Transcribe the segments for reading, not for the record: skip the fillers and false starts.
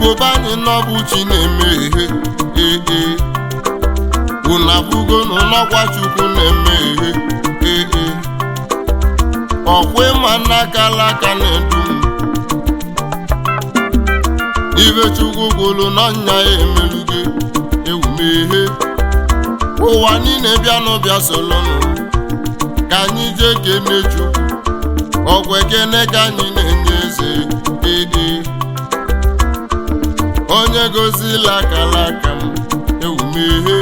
Igbo be anyị n'ọbụ chi na-eme ihe ee ee. Unu abụgo n'ụlọkwa Chukwu na-eme ihe ee ee. Ọkwa ịma n'aka alaka na-edu m. Ibe Chukwu gwụrụ n'ọnya ya emelugo ewumehe. Ụwa niile bịanụ bịa solonụ ka anyị jee kene Chukwu. Ọgwụ ekene ka anyị na-enye eze ee ee. Onye gozila akalaka m ewumehe.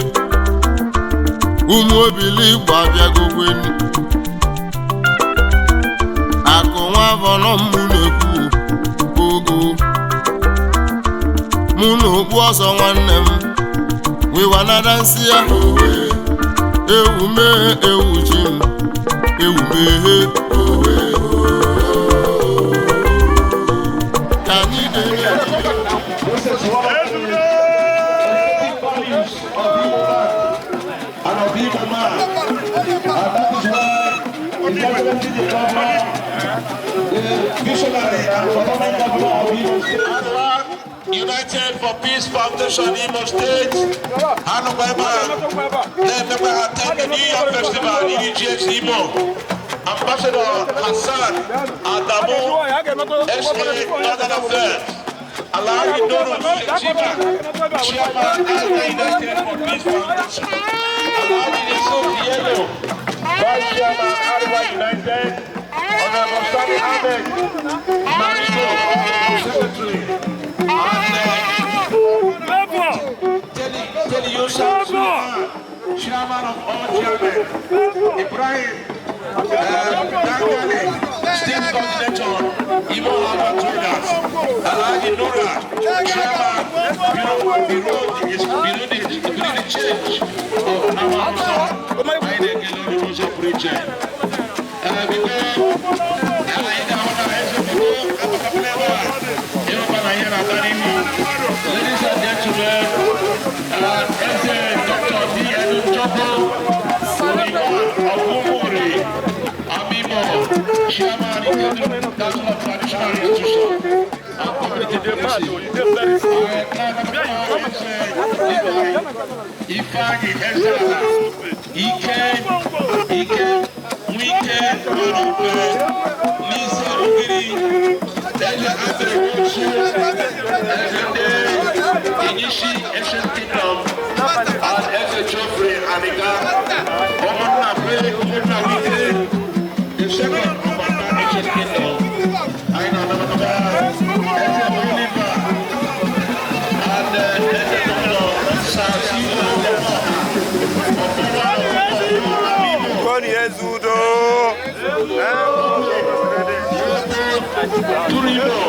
Ụmụ obili Igbo abịagokweni. Akụ nwa bọrọ mụ na-ekwu ogo. Mụ na okpu ọsọ nwanne m wiwanada nsị ya ewumehe ewu chi m ewumehe. Ka anyị dere. This is one of the values of Igbo land and of Igbo man. And that is why His Excellency the Governor, the visionary and former governor of Imo State, United for Peace Foundation Imo State, anọkwa ebe a na-emekwa attend the New Year Festival n'Iri Imo. Ambassador Hassan Adamu, SA Northern Affairs, Alhaji Nuru Shetima, Chairman, Alpha United for Peace Foundation, Alhaji Yusuf Yellow, Vice Chairman, Arewa United, Honorable Sani Ahmed, Mariko, Secretary, and Tell Yusuf Suleiman, Chairman of all chairmen, Ibrahim Dangane, State Coordinator, Imo Harbour Traders, Alhaji Nura, Chairman, Bureau, Bureau, Bureau the Change of Amamusa, anyị na-ekele unu n'ụzọ pụrụ iche. Biko, anyị ga-ahụ na eze biko apụtapụla ebe a ịhụkwa na ihe na-aga n'ihu. Ladies and gentlemen, Eze Dr. D.N. Njoku, Oriwan of Umuri, Amimo, Chairman, Ikedu Council of Traditional Institutions and Community Democracy. Ifeanyi Ezala, Ike, Ike, Wike, Manupe, Nise Ugiri, Eze Andre Osu, Eze Nde, Inyishi Ancient Kingdom, and Eze Geoffrey Aniga, Ọmọnna Pe, Ọmọnna Wike, the second of Ata Ancient Kingdom. Anyị na-anabata Eze Oliver and Eze Dr. Sir C.O. Koni Ezudo. Turimo,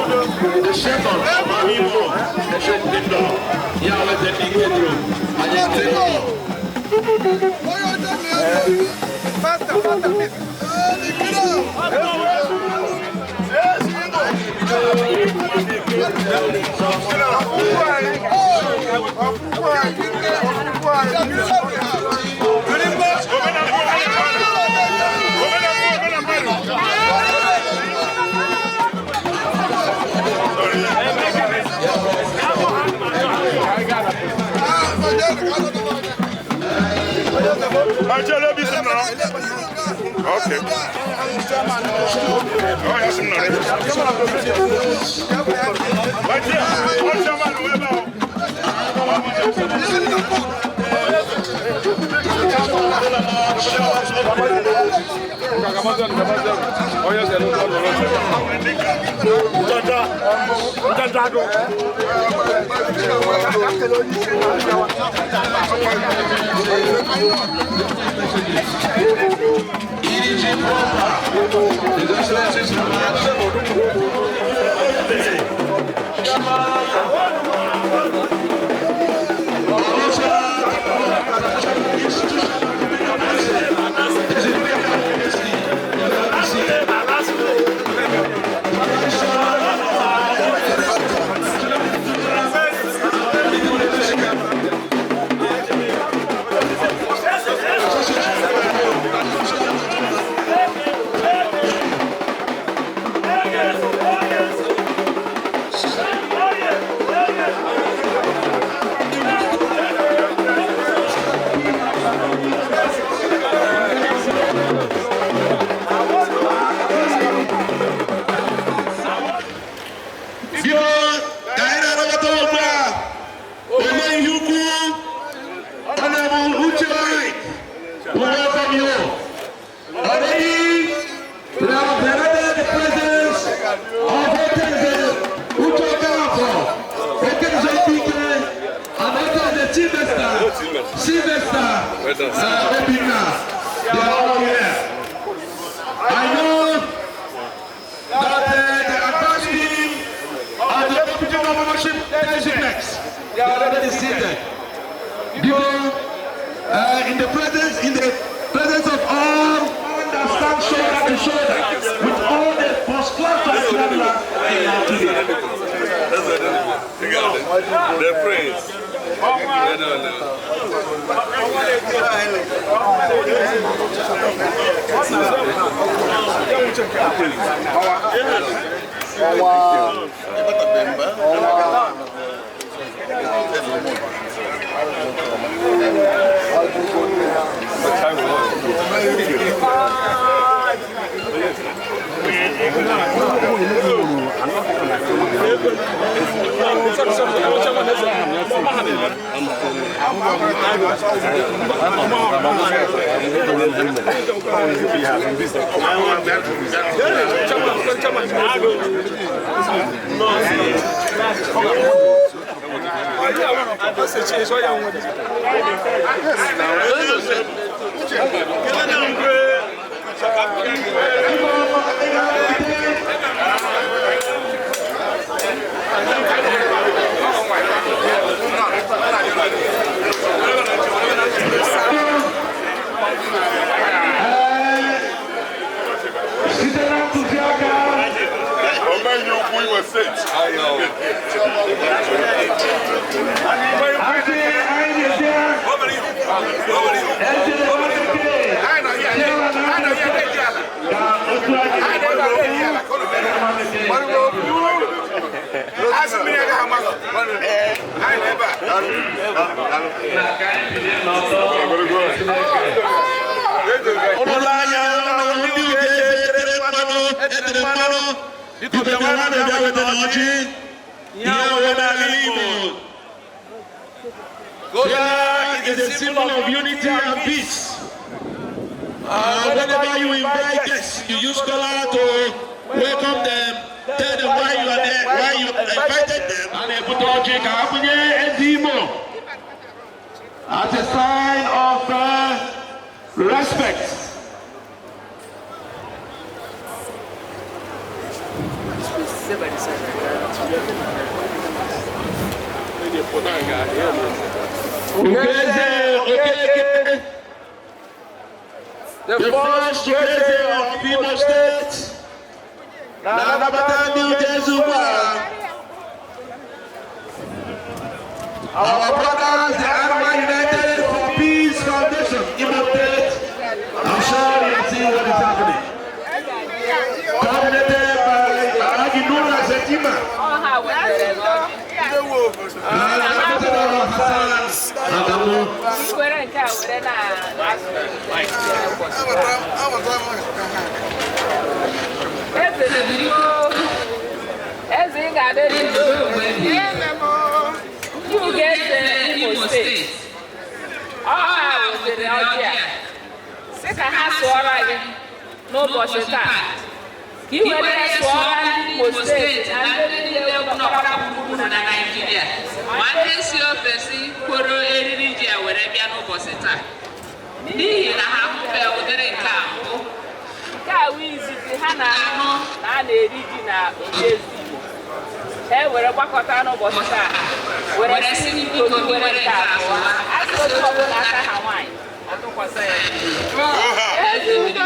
the second of Amimo Ancient Kingdom. Ya wete Ikedru, anyị ekele gị. Faster, faster, please. Okay. Oh, yes, I'm not. Right here. Oh, Chairman, where now? EDG proper. His Excellency's Obinna, they are all here. I know that the advance team of the deputy governorship designate, they are already seated. In the presence of all that stand shoulder to shoulder with all the first class travelers in our today. The prince. No. Site na ntụziaka Omenye ukwu Imo Steeti. Asị anyị na-eje eze bekee ka otu anyị. Ụlọ anya ndị Ugoeze etere mmanụ, etere mmanụ. Biko bịawa na bịa weta ọjị. Ihe omenala Igbo. Kola is a symbol of unity and peace. Whenever you invite guests, you use kola to welcome them, tell them why you are there, why you invited them. A na-ebute ọjị ka ha bunye eze Imo as a sign of respect. Ugeze Okeke, the first Ugeze of Imo State, na-anabata ndị Ugeze ugbu a. Our brothers, the Anma United for Peace Foundation, Imo State, I'm sure you see what is happening. Coordinated by Alhaji Nura Zetima Ọha wetara n'ọjị. And Ambassador Hassan Adamu. Were nke a were na ụbọchị taa. Eze biko, eze, ị ga-adịrị ndụ mgbe ebighị. Ndị Ugeze Imo Steeti ọha wetere ọjị a sị ka ha sụọrọ gị n'ụbọchị taa, ka ị were sụọrọ ndị Imo Steeti na ndị niile nọkwara gburugburu na Naịjirịa, ma ndị si ofesi kworo eriri ji a were bịa n'ụbọchị taa, n'ihi na ha ahụbeghị ụdịrị nke a mbụ. Nke a wụ izizi ha na-anụ na a na-eri ji na obi eze Igbo. Ha were gbakọta n'ụbọchị taa were si biko gị were nke a sụọ. A sị otu ọbụla aka ha nwaanyị Atụkwasị ya. Eze udo,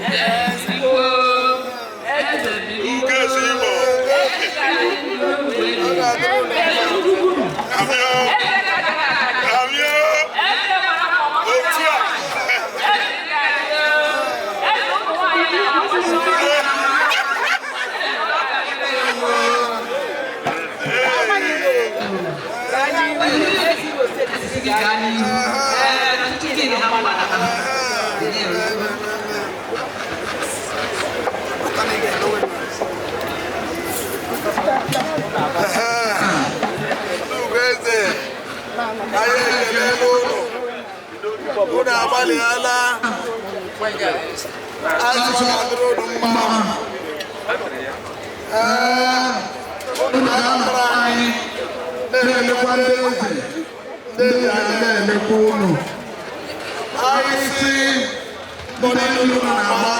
eze Igbo, eze biko. Ugeze Imo. Eze ga-adị ndụ mgbe ebighị. Eze gburugburu. Eze ga-adị aka. Amio. Eze mara ma ọ mara Otu a. Eze ga-adị. Eze ụmụ nwaanyị na-amasị. Gaa n'ihu. Ee, Chidi ha mma na ha. Ugeze, anyị ekelela ụnụ. Unu agbalịala. Azụ adịrị unu mma. Ee, unu na-anara anyị Na-elekwa ndị eze, ndị eze na-elekwa unu. Anyị si mbọ niile unu na-agba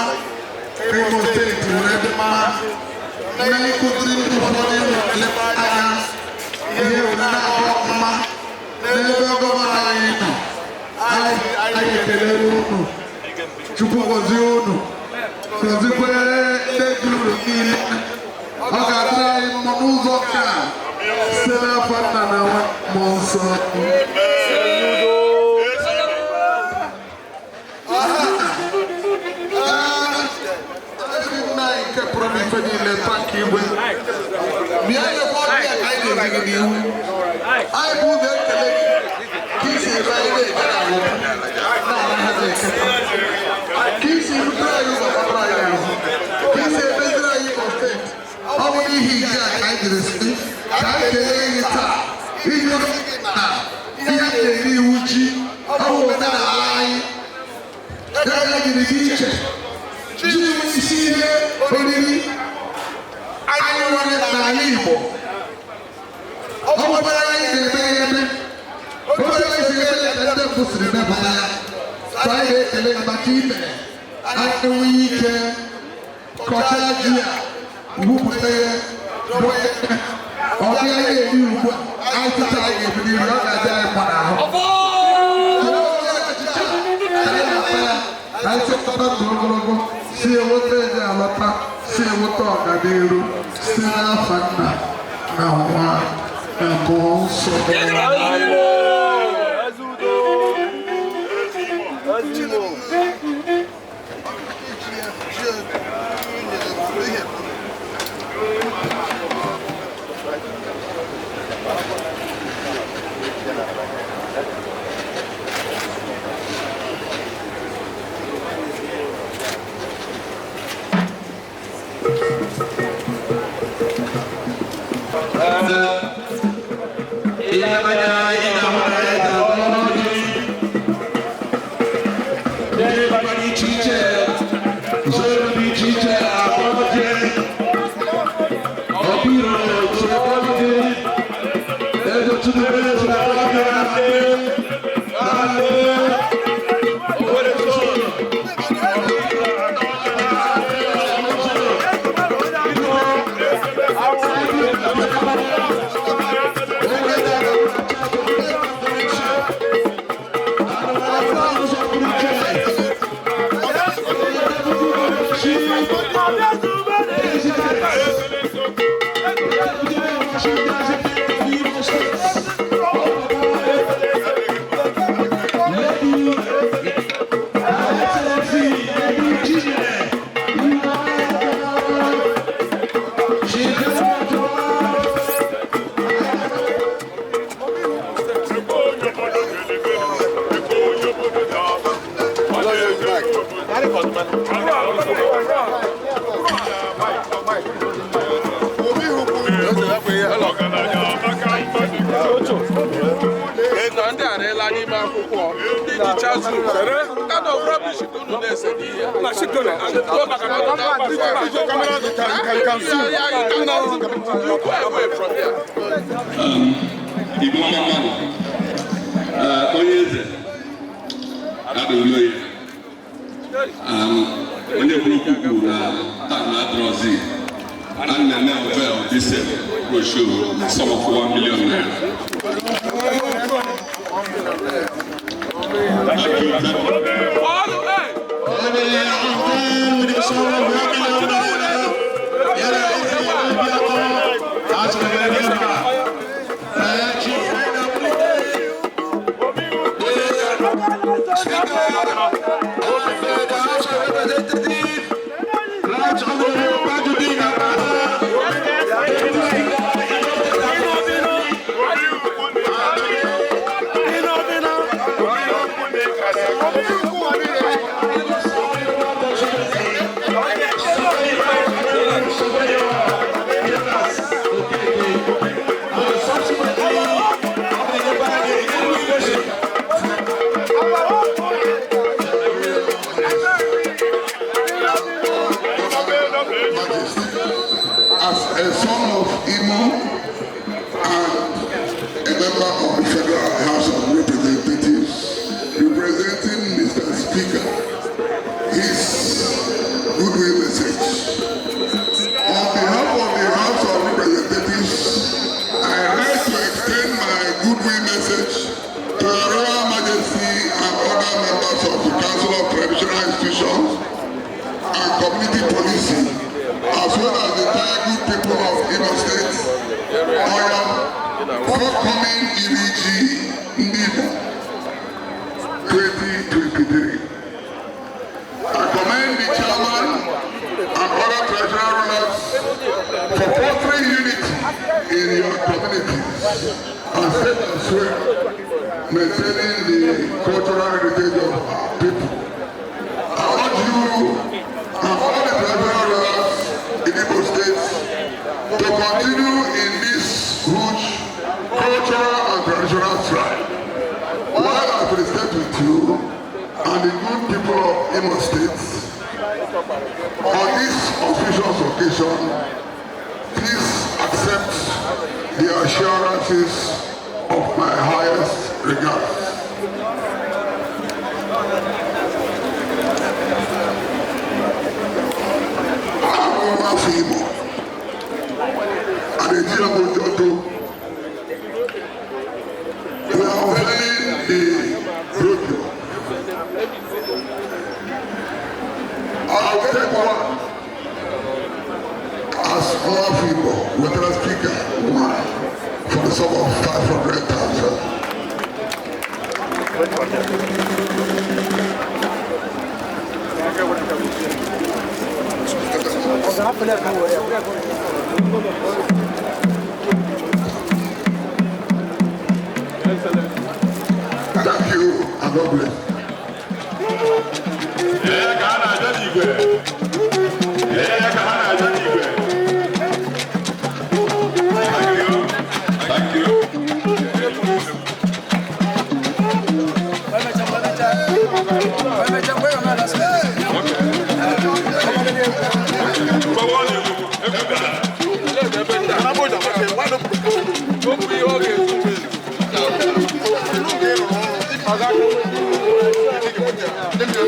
ka Imo Steeti were dị mma, na ịkụziri ndị ụfọdụ na-eleba anya ihe were na-agba ọfụma n'ebe gọvanọ anyị nọ. Anyị ekelere unu. Chukwu gọzie unu, gọzikwa ndị ji unu niile. Ọ ga-adịrị anyị mma n'ụzọ nke a, site n'afọ Nna na Nwa, Mmụọ Nsọ. Nna anyị nke pụrụ n'ife niile, paki igwe, bịa nyekwa ọbịa ka anyị na-ezi gị n'ihu. Anyị bụ ụzọ ekele gị ka isi ebe anyị na-eje n'ahụ na-anaghị eketa, ka isi rutere anyị ụzọ gbapụrụ anyị azụ, ka isi emeziri anyị Imo Steeti. Ọ bụ n'ihi nke a ka anyị jiri sị ka anyị kelee gị taa, iji gosi gị na ihe anyị na-eri iwu ji, ọ bụ omenala anyị ya ka anyị jiri dị iche. Ji bụ isi ihe oriri anyị nwere n'ala Igbo. Ọ bụkwara anyị na-eme ya eme otu anyị si eme ya ka ndị mbụ siri mepụta ya. So anyị na-ekele gị maka ime anyị enweghị ike kọchaa ji a, gwupụta ya, dụọ ya, ọ bịa ya eri ugbu a. Anyị tụta, anyị ga-ebido iri, ọ ga-adị anyị mma n'ahụ. Anyị na-akpa ya, anyị chọpụtara ndụ ogologo, si enweta ego alọta, si enweta ọganiru, site n'afa Nna na Nwa na Mmụọ Nsọ. Ihe anya ị ga-ahụ na ya ga-agba ọjị. Ndị mba dị iche iche, zoro dị iche iche agba ọjị. Ọbiro soro ọjị. Eze Chidubere soro ọjị na ndị. Owere soro. Ego ndị arịla n'ime akwụkwọ ndị jicha zuru kind of rubbish ka unu na-ese n'ihe. Go maka na ọ na- You go away from here. Igbo mma mmadụ. Onye eze adịghị oyi. Onye kwuru okwu kwuru na taa na adịrọzi a na-eme unveil this brochure, the sum of 1 million naira. Thank you. Right Honorable Tajudeen Abbas. As a son of Imo and a member of the Federal House of Representatives, representing Mr. On behalf of the House of Representatives, I write to extend my goodwill message to Your Royal Majesty and other members of the Council of Traditional Institutions and Community Policing, as well as the entire good people of Imo State, on your forthcoming Iri Ji Ndị Imo 2023. I commend the chairman and other traditional rulers for fostering unity in your communities and state as well, maintaining the cultural heritage of our people. I urge you and all the traditional rulers in Imo State to continue in this huge cultural and traditional stride. While I felicitate with you and the good people of Imo State on this auspicious occasion, please accept the assurances of my highest regards. Àwọn ọmọ afọ Imo, àdèjì ọmọdé. We are unveiling the brochure. I'll take one as Nwafọ Imo, wetara speaker one for the sum of 500,000. Thank you and God bless. Ee, ka ha na-abịa n'igwe. Ee, ka ha na-abịa n'igwe. Thank you. Thank you. Gbawa ọnụ egwu, egwu dara. Thank you. Thank you.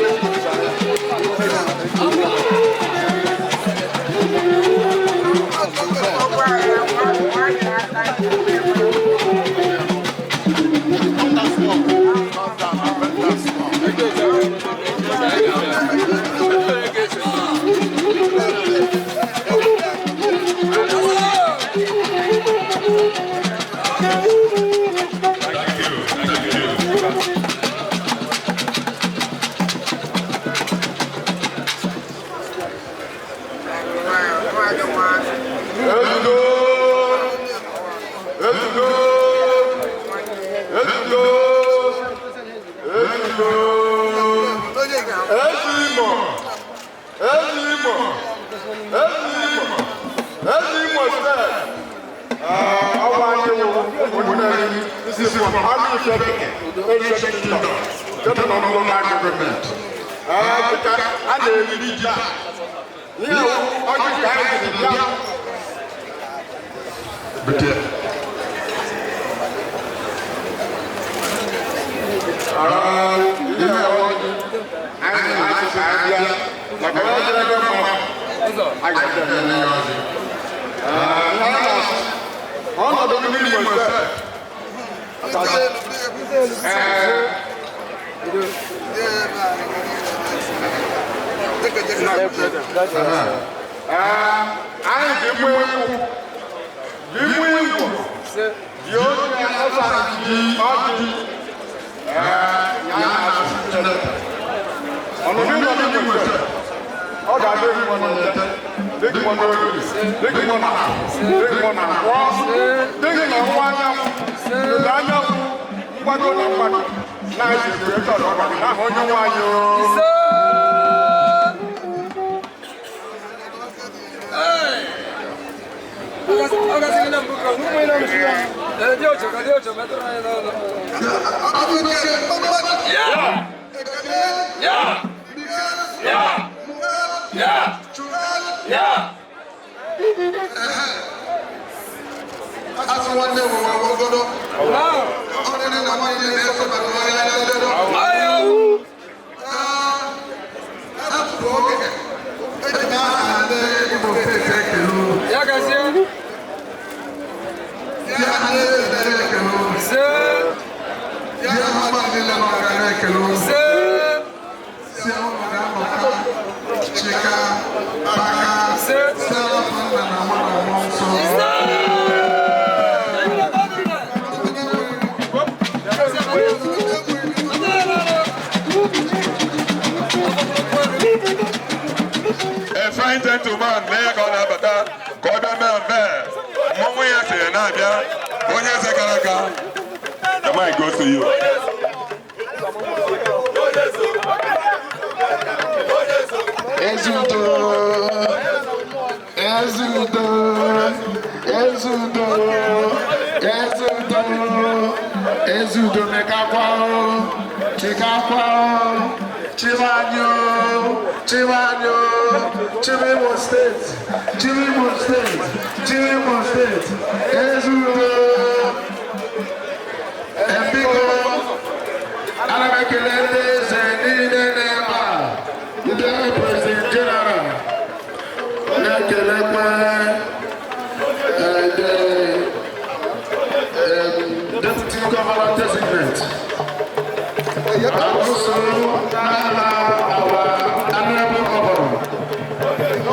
Ezugo! Ezugo! Ezugo! Ezugo! Eze Imo! Eze Imo! Eze Imo! Eze Imo State! Ọwa anyị wụ ụmụnne anyị si from Amifeke, Ancient Kingdom, nke nọ n'ọnụ local government. Dịka a na-eri ji taa, ihe ọjị ka anyị jiri bịa. Bute. Ihe ọjị anyị na-asị abịa maka onye jere ebe mma a ga-abịa nye ya ọjị. Ihe a na-asị ọnọdụ ndị Imo Steeti ee anyị ji mgbe egwu ji mgbe egwu ji onye ọsa ji ọjị ya na-asị Chineke ọnọdụ ndị Imo Steeti ọ ga-adị mma n'ete dịghị mma n'oge dịghị mma na dịghị mma na nkwọ dịghị na ọwụwa anyanwụ ndịda anyanwụ mgbado na mgbado na-esi ekwe ọgbadị n'aha onye nwe anyị o. Asị nwanne m nwe ogodo ọdịnị na nwanne na-eso maka onye nledo afọ oge eji m aha ndị Ya ha na-ekele unu. Ya ha mmadụ niile nọ nga na-ekele unu. Si unu ga-anọka, chika, baka, si alafọ nna na nwa na mmụọ nsọ. A fine gentleman mee ka ọ na-abata ka ọ bịa mee mfe mmọnwụ ya sịrị na-abịa onye eze gara aga. The mic goes to you. Ezudo, Ezudo, Ezudo, Ezudo, Ezudo mekakwa o, chikakwa o, Chimanyo, Chimanyo, Chimimo State, Chimimo State, Chimimo State, Ezudo, Ebiko, ana m ekele ndị eze niile n'ebe a, ndị President General, na-ekelekwa the Deputy Governor Designate, and also n'ala our Honorable Governor,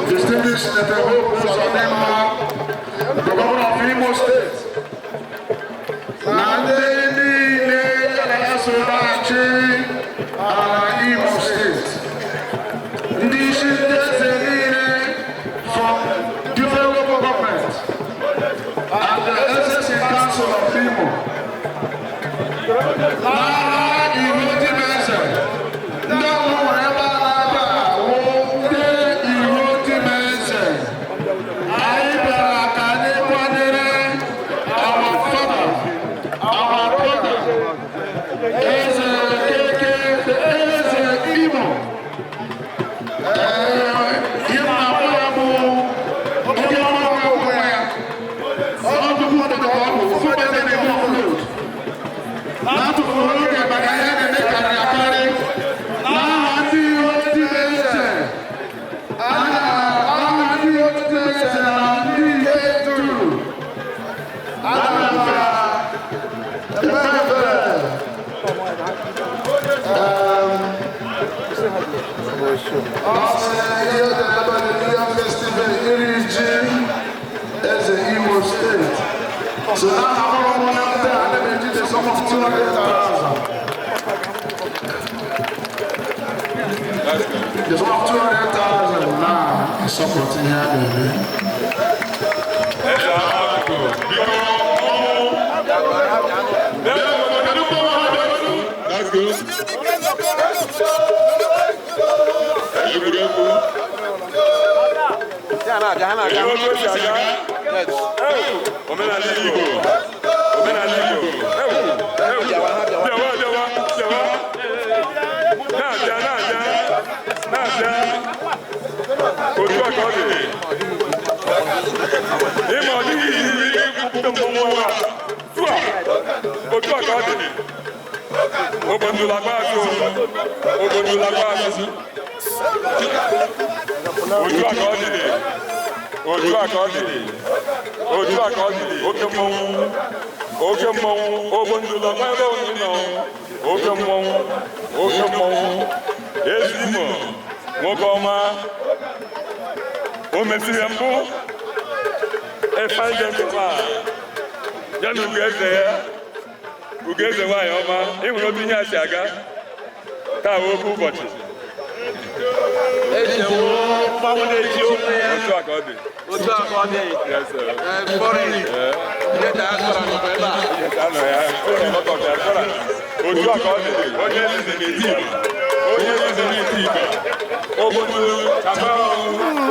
Distinguished Senator Hope Uzodinma, the Governor of Imo State, na ndị niile ya na ya so na-achị ala Imo State, ndị isi ndị eze niile from different local governments and the SSC Council of Imo. N'ala Igbo dị eze, ndị ọbụla nwere ebe a na-aba wụ ndị Igbo dị eze. Anyị bịara ka anyị kwanyere our father, our brother, Eze Keke, Eze Imo. Ee, ihe m na-akpọ ya bụ oke ọma na-akwụ ya. Ọ nnukwu obodo ka ọ bụ, ofu ebe na-eme ọfụload. Na-atụfuru oge maka ihe na-eme karịrị akarị. N'aha ndị oti eze, aha ndị oti eze na ndị ihe duru. Ana m efe ebere. Ọ sị ihe dị ebe New Yam Festival iri ji eze Imo State. So aha mụrụ m na ndị a na-eji the sum of 200,000. The sum of 200,000 now is supporting ihe a na-eme. Eze Amakụ, biko mmọnwụ. Bịa, kedu mmọnwụ ha bịa? Let's go. Egwuregwu. Kedu otu o si aga? Omenala Igbo. Omenala Igbo. Ewu, ewu. Bịawa, bịawa, bịawa. Na-abịa, na-abịa. Na-abịa. Otu a ka ọ dị. Ịma ọ dịghị izizi ikwupụta mmọnwụ a. Tua! Otu a ka ọ dị. Obodo lakwa azụ. Obodo lakwa azụ. Otu a ka ọ dị. Otu a ka ọ dị. Otu a ka ọ dị. Oke mmọnwụ. Oke mmọnwụ. Obodo lakwa ebe onye nọ. Oke mmọnwụ. Oke mmọnwụ. Ezi Imo. Nwoke ọma. O mesiri mbụ. A fine gentleman. Ya na Ugoeze ya. Ugoeze nwaanyị ọma. Ị hụrụ otu ihe a si aga. Taa bụ oke ụbọchị. Echewo mmanwụ na-eji onwe ya. Otu a ka ọ dị. Otu a ka ọ dị. Yes, sir. Ee, foreign. Ndị diaspora nọkwa ebe a. Anọ ya. Diaspora. Otu a ka ọ dị. Onye eze na-eti Igbo. Onye eze na-eti Igbo. Obodo kaba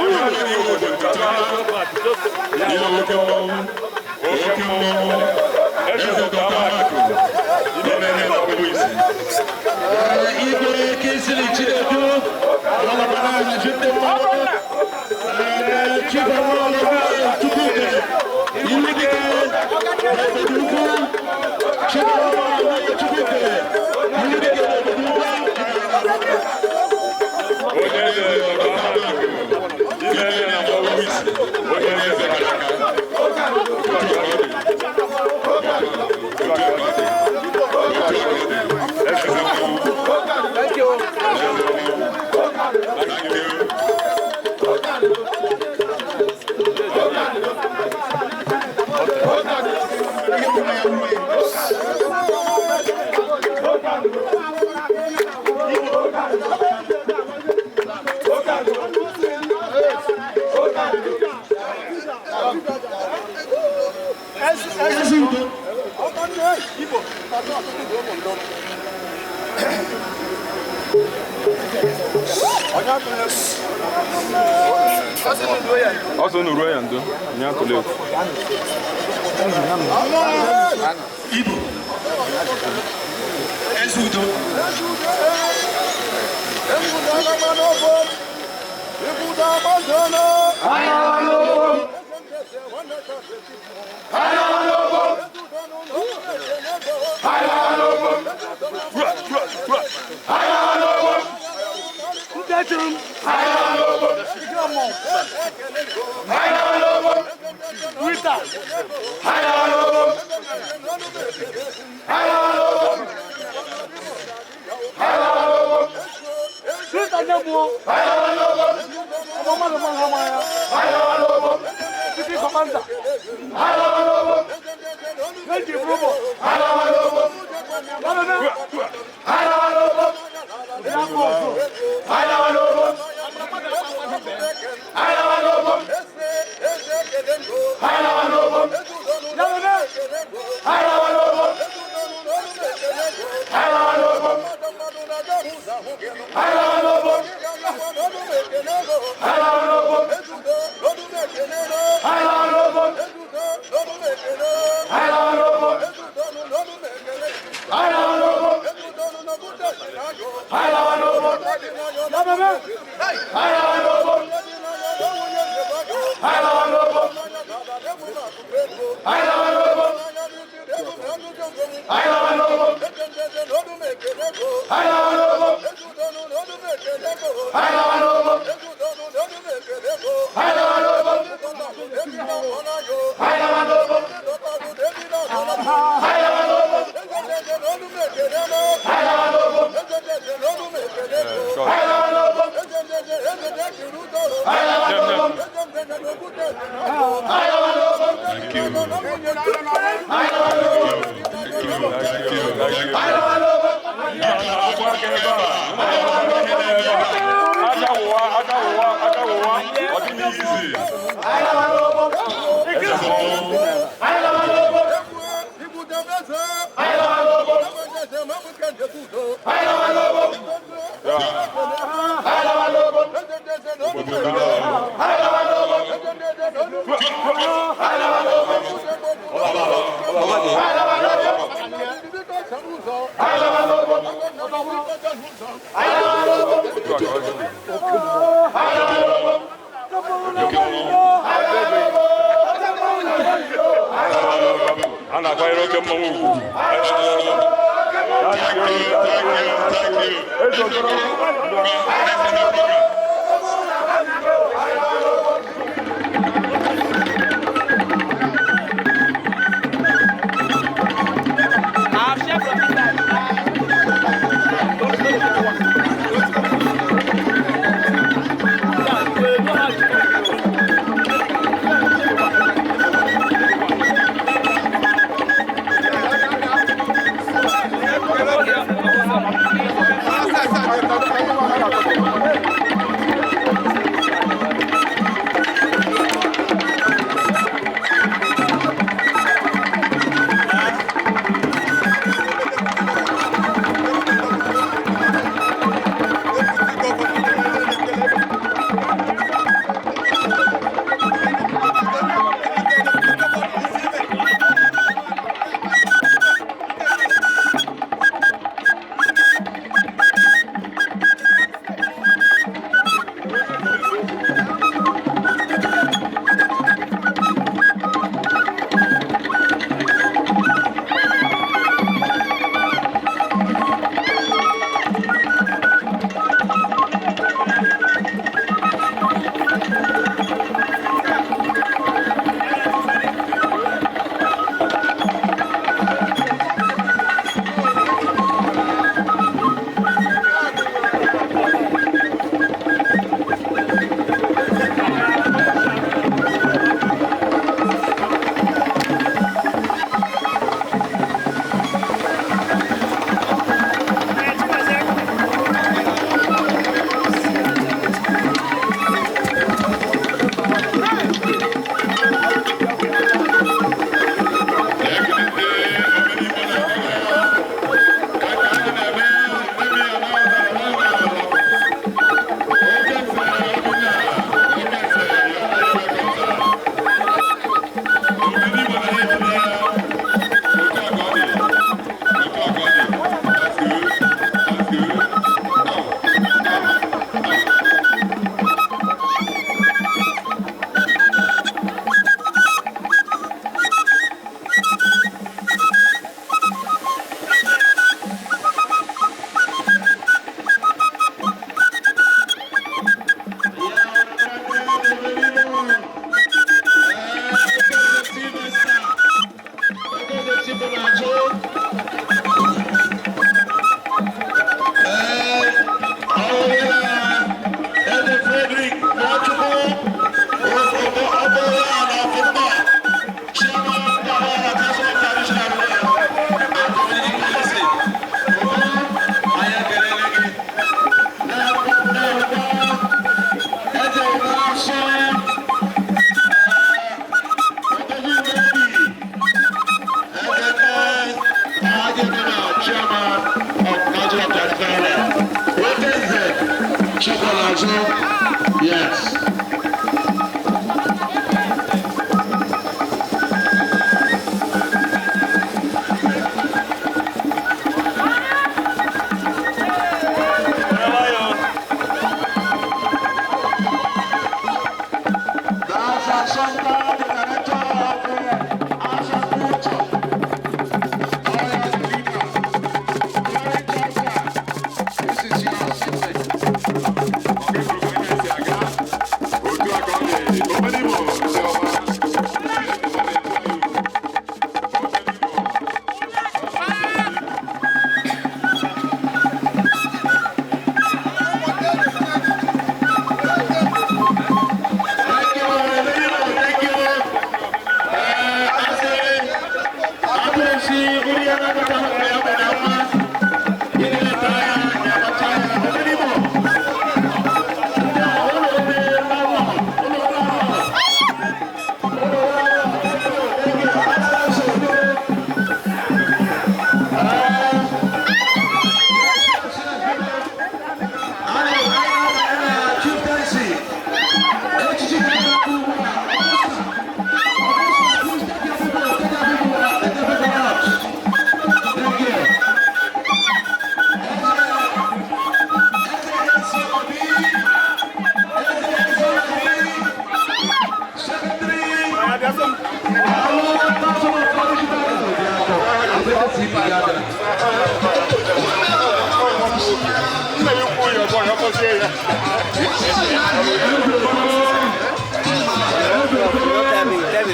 onye eze obodo kaba. Ihe oke mmọnwụ. Oke mmọnwụ. Eze Dr. Amakụ. Ime na-eme na ọgbụgbụ isi. Igwe Kingsley Chinedu, ọlọpàá na-ahazi ndị mmanwụ. Ee, Chief Ọmụọlụ Chukwuke, ilu dike n'obodo ukwu. Chief Ọmụọlụ Chukwuke, ilu dike n'obodo ukwu. Onye eze Dr. Amakụ. Ime na ọgbụgbụ isi. Onye eze kara aka. Thank you. Ọsọ unu ruo ya ndo, nye atụla egwu. Igbo eze udo. A na-akwanyere oke mmanwụ ugwu. Thank you.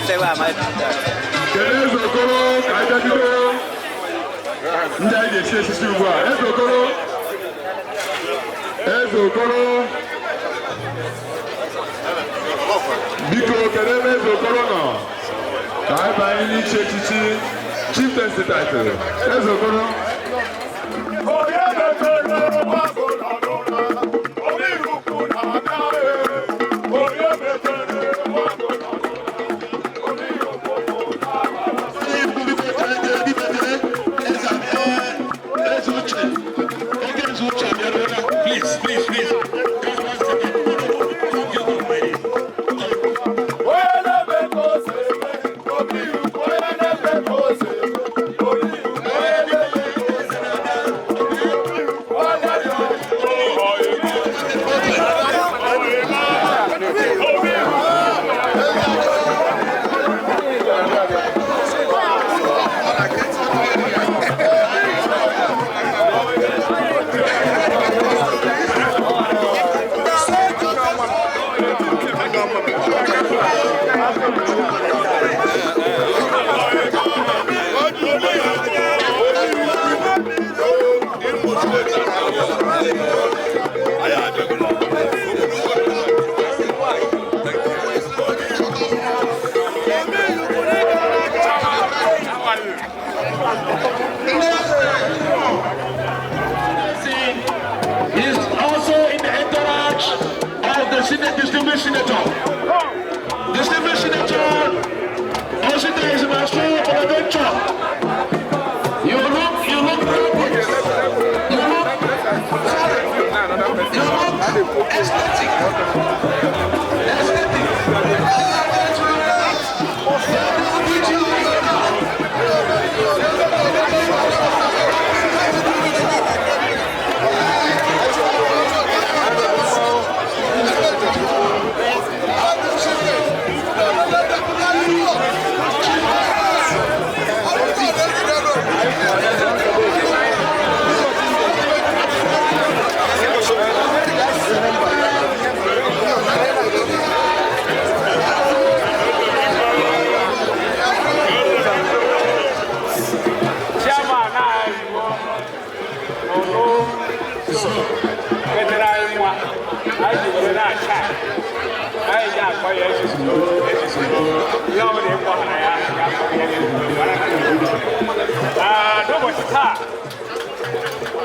Kedu Eze Okoro ka anyị bịa bido ndị anyị ga-echi echichi ugbu a? Eze Okoro, Eze Okoro, biko, kedu ebe Eze Okoro nọ ka anyị banye n'ichi echichi chieftaincy title? Eze Okoro. Please, please, please. Just one second. You go, my dear. Is also in the entourage of the Senate, distinguished senator. Distinguished Senator Osita is my soul for adventure. You look perfect. You look, sorry. You look aesthetic. Aesthetic. Chairman anyị bụ ọrụ wetara anyị nwa anyị ji were na-acha, anyị ji akpọ ya ezuzo ezuzo. Ihe ọ bụla ịkpọghara ya, ya akpọ ya ezuzo. Mara na n'ụbọchị taa,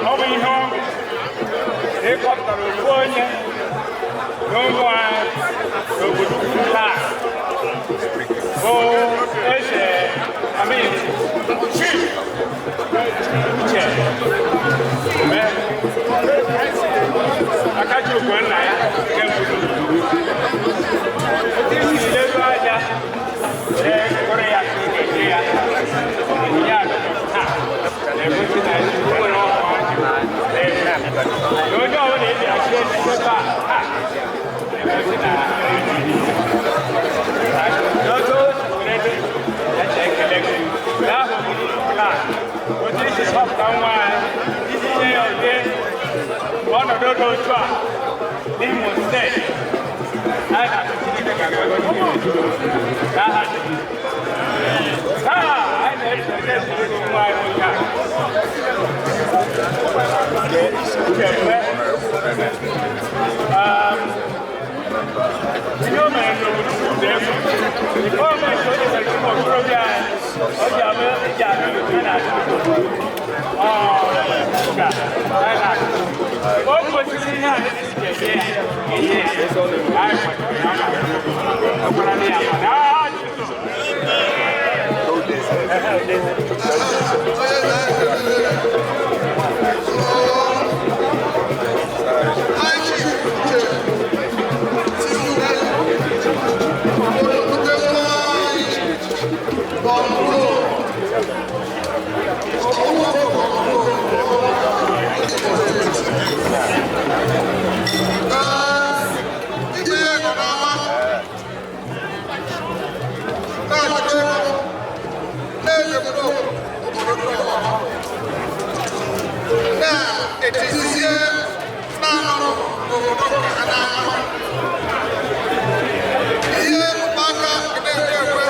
ọ bụ ihe ọṅụ na ịkọpụtara ofu onye n'ụmụ anyị n'obodo ukwu taa bụ eze amin Chief Uche Ume Akachi Ugonna ya nke mbụ. Otu isi leru anya were kụrụ ya ka ị ga-enye ya onyinye a taa na-egosi na nwere ọhụụ ọjị na onye ọbụla eji achị echichi ebe a taa na-egosi na n'otu o si were dị eche ekele gị n'ahụ taa, otu isi zọpụta nwa anyị iji nye ya ụdị ọnọdụ dị otu a n'Imo Steeti, anyị na-asị Chineke ga-agọzi gị n'aha Jizọs. Taa anyị na-eche ezinụlọ nwa anyị nwoke a Uchembe. Ihe o mere n'obodo ukwu dị egwu. Gọọmenti o nyere ụmụ okorobịa anyị o ji abụ eji abụ a na-achụ ọ ka anyị na-achụ o kwesịrị ihe a esi ga-enye ya enye ya anyị kwadoro ya ma ọkwara ya ma na aha Jizọs. Ihe mkpaka na-ekwe ekwe.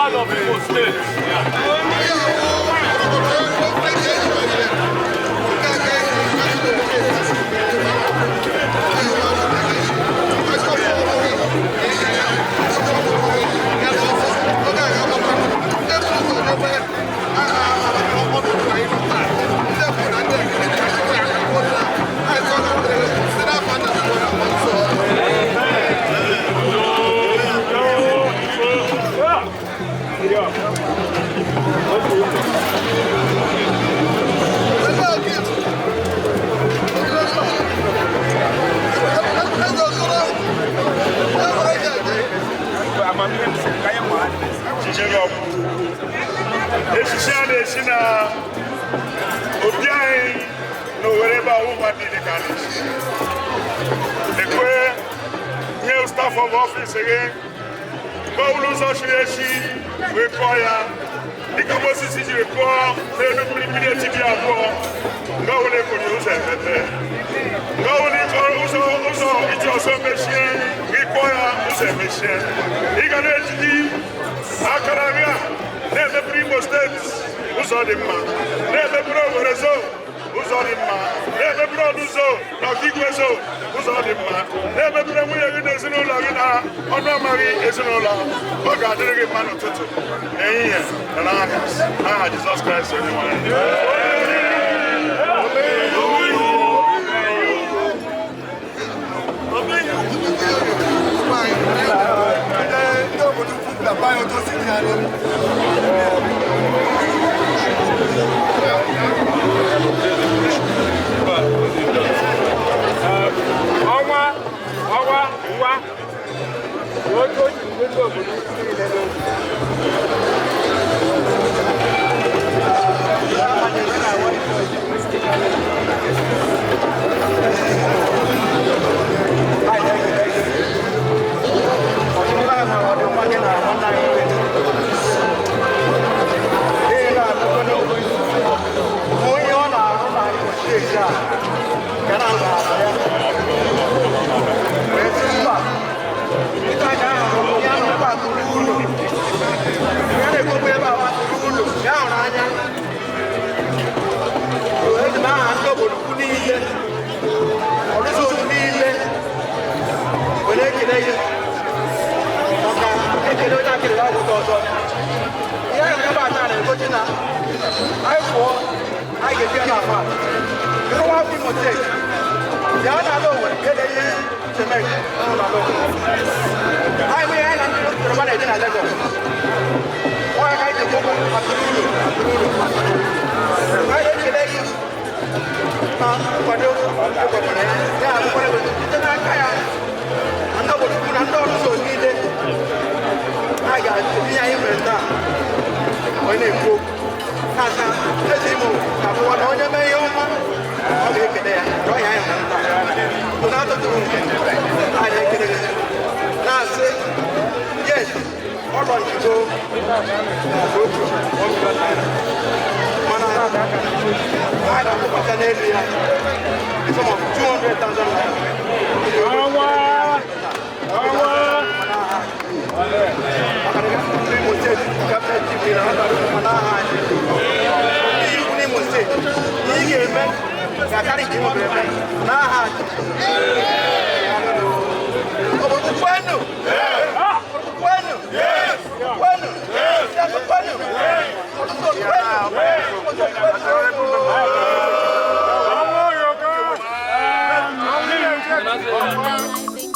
One of Imo State. Echichi a na-esi na obi anyị na Owerri ebe ahụ mmadụ niile ka a na-esi ekwe nye staff of office gị mgbe ọbụla ụzọ chiri echi wee kụọ ya dịka Moses jiri kụọ n'elu mmiri mmiri etiti abụọ mgbe ọbụla ekụrụ ụzọ emepe mgbe ọbụla ịchọrọ ụzọ ụzọ iji ọsọ mechie gị kụọ ya ụzọ emechie ị ga na-ejiji akara gị a na-emepere Imo steeti ụzọ dị mma na-emepere Owerri zone ụzọ dị mma na-emepere Ọdụ zone na Ọkigwe zone ụzọ dị mma na-emepere nwunye gị na ezinụlọ gị na ọnụ amaghị ezinụlọ ọ ga-adịrị gị mma n'ụtụtụ n'ehihie na n'anyasị n'aha Jizọs Kraịst onye nwe anyị. Ọnwa ọnwa nwa otu o ji ndị obodo niile n'otu. Onye ọ na-arụ na steeti a ga na-arụ ya Thank you.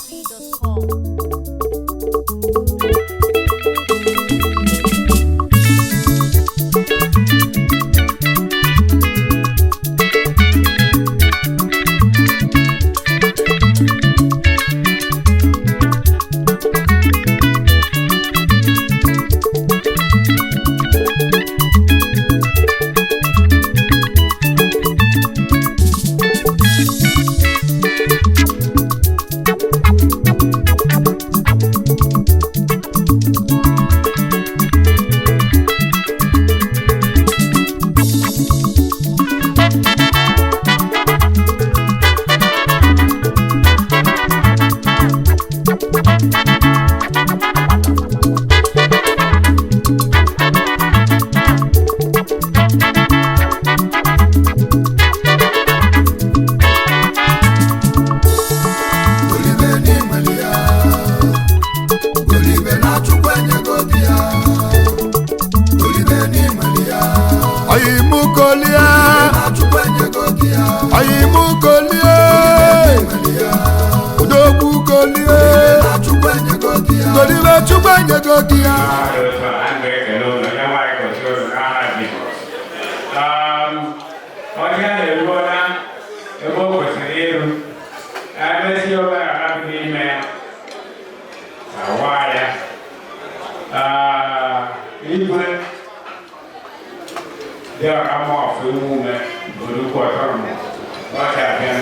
Golibe Chukwu enyego gị ya. Onye a na-eruola ebe o kwesịrị iru, emesi obere arabụ n'ime ya, awa ya. Igwe dị ọra ma ọfụ emume olukwu ọtọrọ ọcha abịa.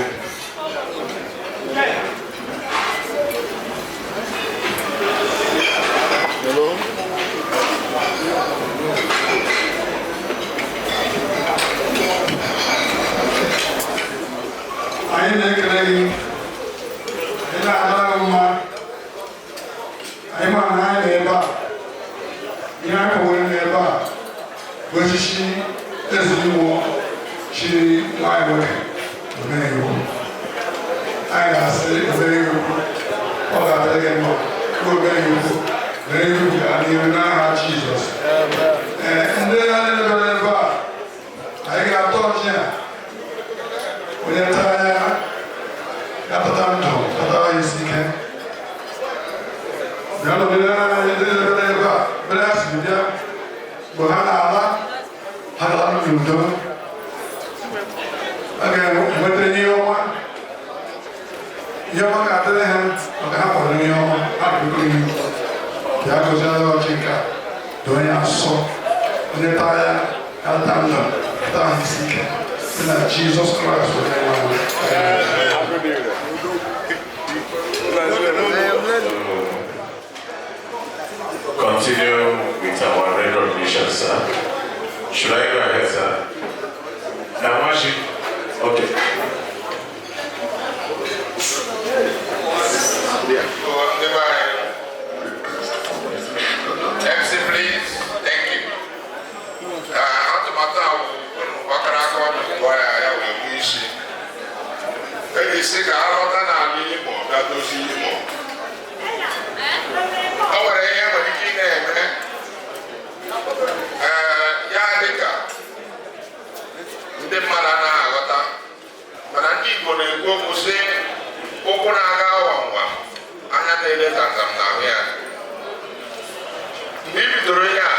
Anyị na-ekele gị, ị na-adara gị mma. Anyị ma na anyị nọ ebe a, ihe anyị kọwara n'ebe a bụ echichi eze Imo chiri nwaanyị nwoke omeiwu. Anyị ga-asị omeiwu, ọ ga-adịrị gị mma bụ omeiwu, omeiwu gaa n'ihu n'aha Jizọs. Ee, ndị anyị nọrọ ebe a, anyị ga-atọ ọchị a onye taa ya, ya tata ndụ, tata ya isi ike. Bịa nọgide anyị ndị nọrọ ebe a, bere ha siri bịa, mgbe ha na-ala, ha ga-ala n'udo. A ga-enweta ihe ọma, ihe ọma ga-adịrị ha maka ha kwado ihe ọma ha kwado ihe. Bịa gọzie ya ọchị nke a, doo ya asọ, onye taa ya, ya tata ndụ, tata ha isi ike. Na Jizọs Kraịst onye nwe anyị. Continue with our recognition, sir. Should I go ahead, sir? Namashi? Okay. MC, please. Thank you. Atụmatụ a unu gbakọrọ aka ọnụ gụọ ya, ya wee nwee isi. Eji si ka a lọta n'ala Imo ga dozie Imo. O nwere ihe nwere ike ị na-eme, ee, ya dị ka ndị mmadụ anaghị aghọta, mana ndị Igbo na-ekwu okwu sị, ụkwụ na-aga nwamnwa, anya na-ele zamzam n'ahụ ya. Mgbe i bidoro ihe a,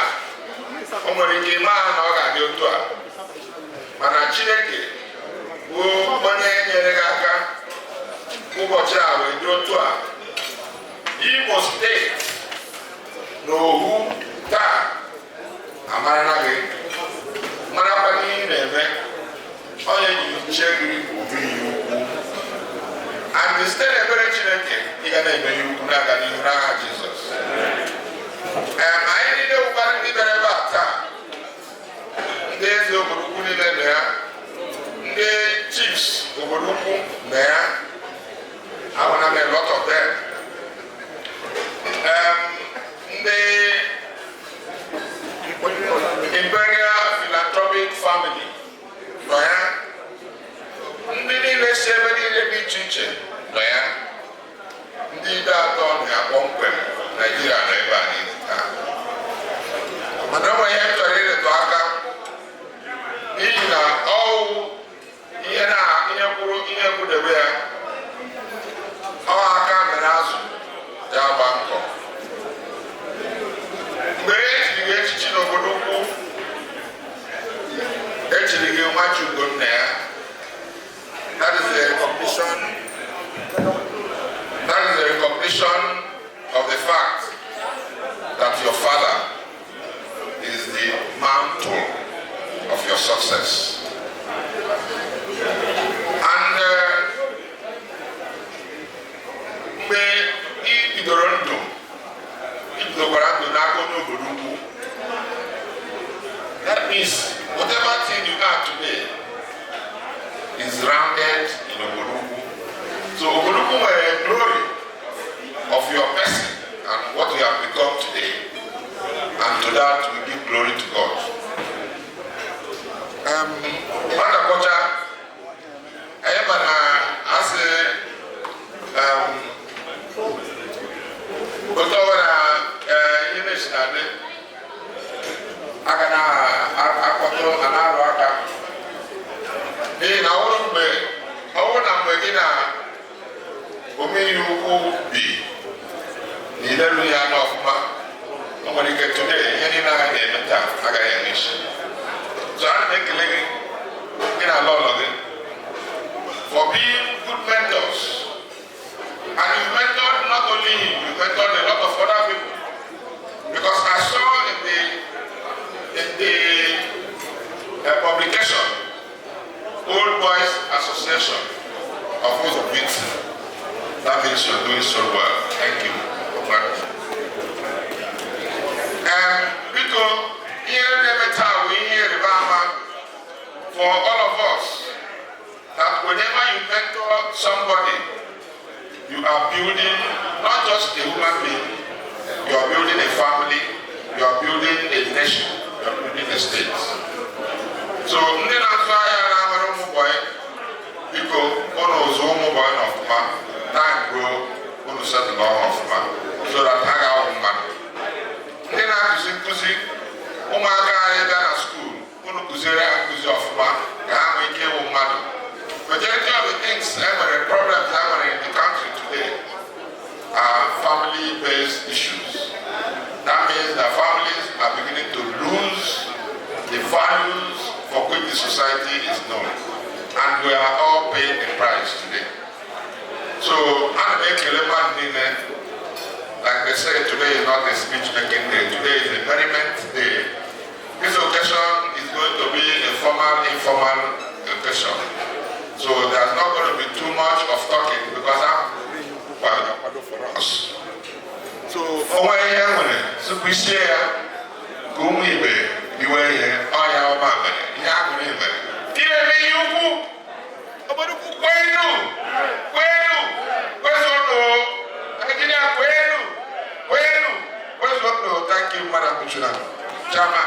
o nwere ike ịma ha na ọ ga-adị otu a, mana Chineke bụ onye nyere gị aka, ụbọchị a wee dị otu a. Imo Steeti na ohu taa amarala gị, marakwa ihe ị na-eme. Onye ji chie gị obi ya ukwu, and site n'ebere Chineke, ị ga na-eme ya ukwu na-aga n'ihu n'aha Jizọs. Ee, anyị niile wụkwara ndị bịara ebe a taa, ndị eze obodo ukwu niile nọ ya, ndị chiefs obodo ukwu nọ ya. Ahụla m a lot of them. Ndị Imperial Philanthropic Family nọ ya, ndị niile si ebe niile dị iche iche nọ ya, ndị ide atọ nọ ya kpọmkwem. Naijiria nọ ebe a niile taa, mana o nwere ihe m chọrọ ịrịtụ aka, n'ihi na ọwụ ihe na ihe kwuru ihe kwudebe ya, ọ aka mere azụ ya gba nkọ. Mgbe e chiri gị echichi n'obodo ukwu, echiri gị Nwachukwu nna ya. That is the recognition, that is the recognition of the fact that your father is the mantle of your success. And mgbe ị bidoro ndụ, ị bidokwara ndụ n'aka onye obodo ukwu. That means whatever thing you are today is rounded in obodo ukwu. So obodo ukwu nwere glory of your person and what you have become today, and to that we give glory to God. Nwata kwọcha anyị, ma na asị otu ọbụla ihe na-esi na adị aka na-akpọtụ a na-arụ aka, n'ihi na ọ bụrụ mgbe ọ bụrụ na mgbe gị na omeihe ukwu bi na Ileru ya anya ọfụma, o nwere ike today ihe niile anyị na-eme taa agaghị enwe isi. So ana m ekele gị, gị na ala ụlọ gị, for being good mentors. And you mentored not only him, you mentored a lot of other people. Because I saw in the publication, Old Boys Association of Uzobiti. That means you're doing so well. Thank you. Biko, ihe na-eme taa bụ ihe ịrịba ama for all of us that whenever you mentor somebody, you are building not just a human being, you are building a family, you are building a nation, you are building a state. So ndị na-azụ ahịa na-nwere ụmụ bọyị, biko, ụnụ zụ ụmụ bọyị n'ọfụma, time ruo, unu settle ha ọfụma so that ha ga-awụ mmadụ. Ndị na-akụzi nkụzi, ụmụaka anyị bịa na school, unu kụziere ha nkụzi ọfụma ka ha nwee ike ịwụ mmadụ. Majority of the things e nwere, problems e nwere in the country today are family-based issues. That means that families are beginning to lose the values for which the society is known. And we are all paying the price today. So, ana m ekele mmadụ niile. Like they say, today is not a speech-making day. Today is a merriment day. This occasion is going to be a formal, informal occasion. So there's not going to be too much of talking because I'm for us. So, onwe ihe nwere tupu isie ya ka ụmụ ibe iwe ihe ọya ọma mere ihe aṅụrị mere. Ihe eme ihe ukwu obodo ukwu kwenu, kwenu, kwezuonu. Nigeria kwenu, kwenu, kwezuonu. Thank you, Madam Kuchuna. Chairman,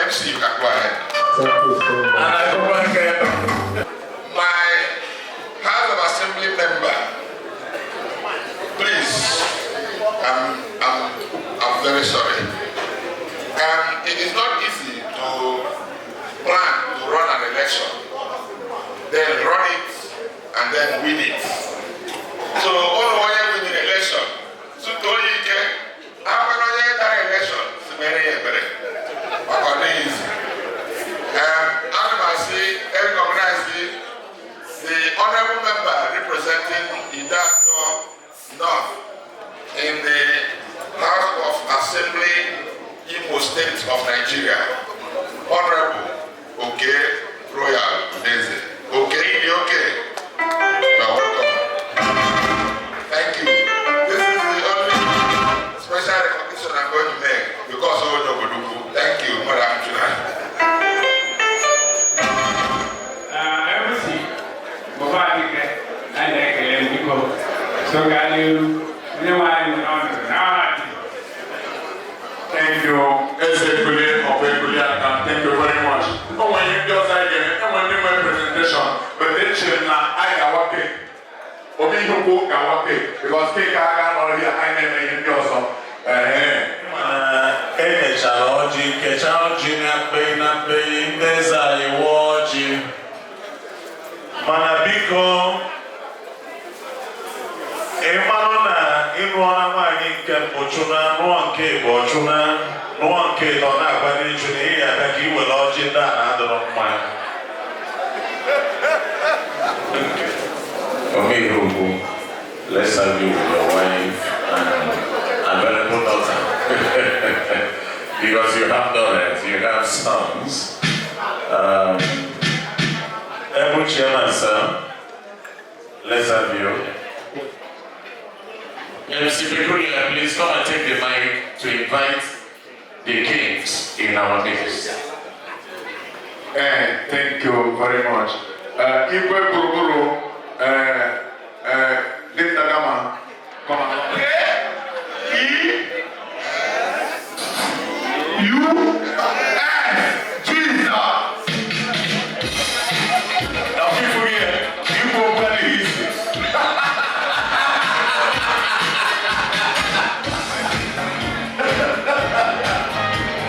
MC, you can go ahead. Thank you so much. My House of Assembly member, please, I'm very sorry. It is not easy to plan to run an election, then run it, and then win it. So, ụlọ onye win the election, so to onye ike, ahụkwana onye dara election, si mere ya ebere, maka ọ dịghị easy. Ana m asị, recognize the honorable member representing Ideato North in the House of Assembly, Imo State of Nigeria, Honorable Oke Royal Udeze. Oke, Idi Oke, you are welcome. Thank you. This is the only special recognition I'm going to make because of Obodoukwu. Thank you, Madam Chuna. MC Baba Adike, anyị na-ekele m, biko so gaa n'ihu, onye nwe anyị nwere ọnọdụ n'aha Jizọs. Thank you, Eze Ekule of Ekuliaka. Thank you very much. O nwere ihe ndị ọzọ anyị ga-eme, enwere ndị nwere presentation, but echere m na anyị ga-awa cake. Obi ihe ukwu ga-awa cake, because cake a ga-anọrọ ya, anyị na-eme ihe ndị ọzọ. Ee. Emechara ọjị, kechaa ọjị na mkpei na mkpei, ndị eze anyị wụọ ọjị, mana biko, ị marụ na ịlụọla nwaanyị nke mbụ, chụna, nụọ nke ịbụọ, chụna, nụọ nke ịtọ, na-akwado ịchụ na ị ga-abịa ka ị were ọjị ndị a na-adọrọ mma. Omeihe, let's have you with your wife and available daughter. Because you have daughters, you have sons. Ebu Chairman, sir, let's have you. MC Peculiar, please come and take the mic to invite the kings in our midst. Thank you very much. Igwe Gburugburu, Linda Gama, come on. E U S Jesus. Now people here, you go very easy.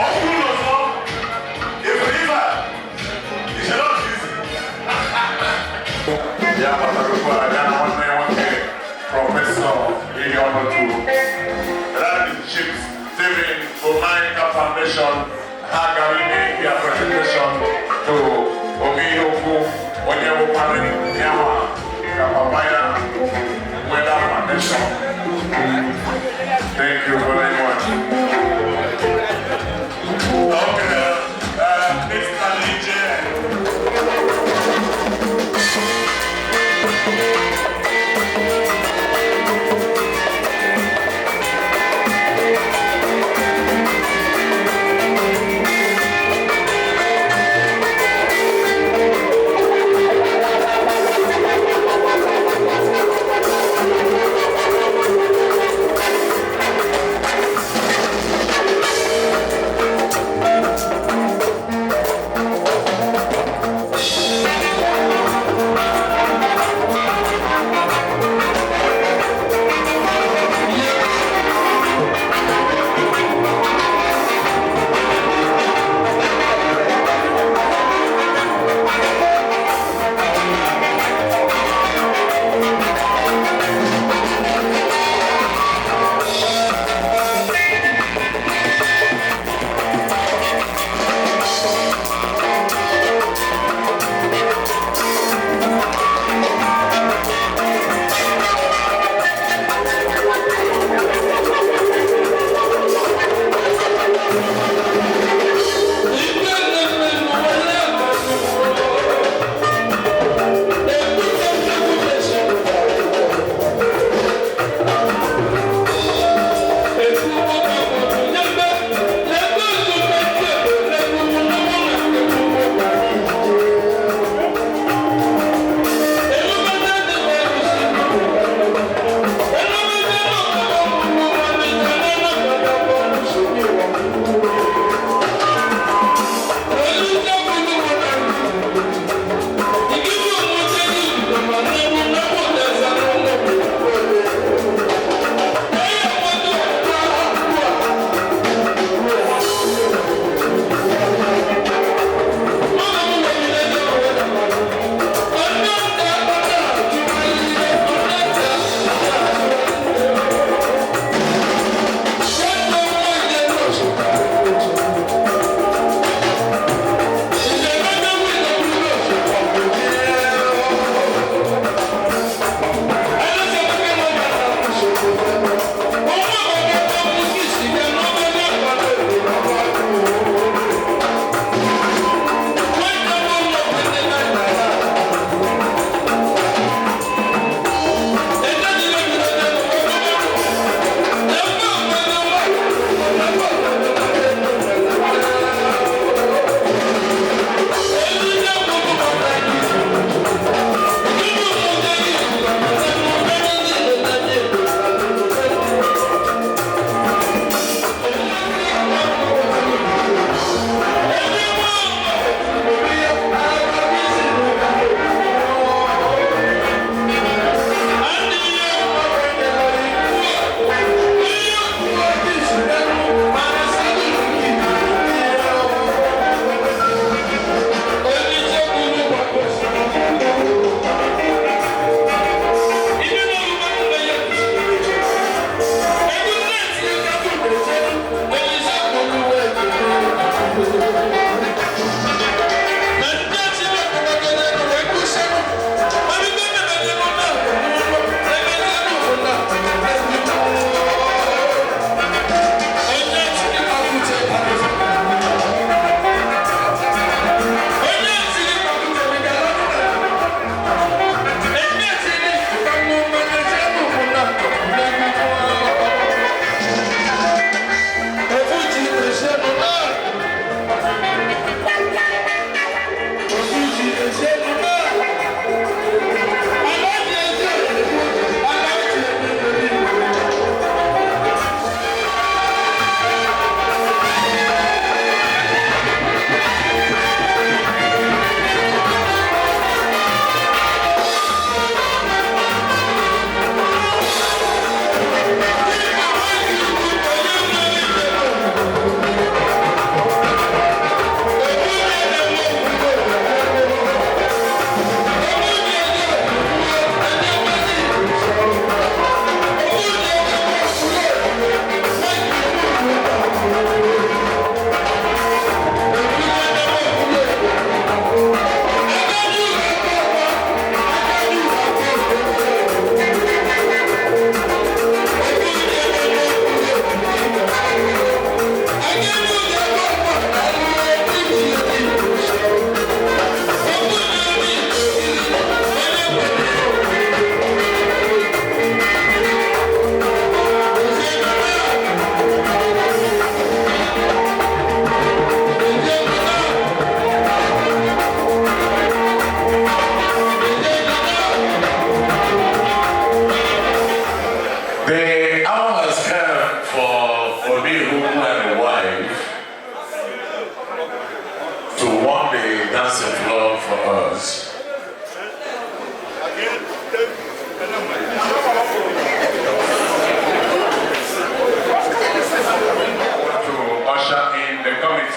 Ọkùnrin ọ̀sán, if river, it's a lot easy. Ya gbasara okwu a, ya na nwanne ya nwoke, Professor Ihe Ọnọtụ. Stephen Omaika Foundation ha gara ime their presentation to Omihokwu onye bụkwanụ yanwa ka papa ya nweta foundation. Thank you very much. Okay, Mr. DJ.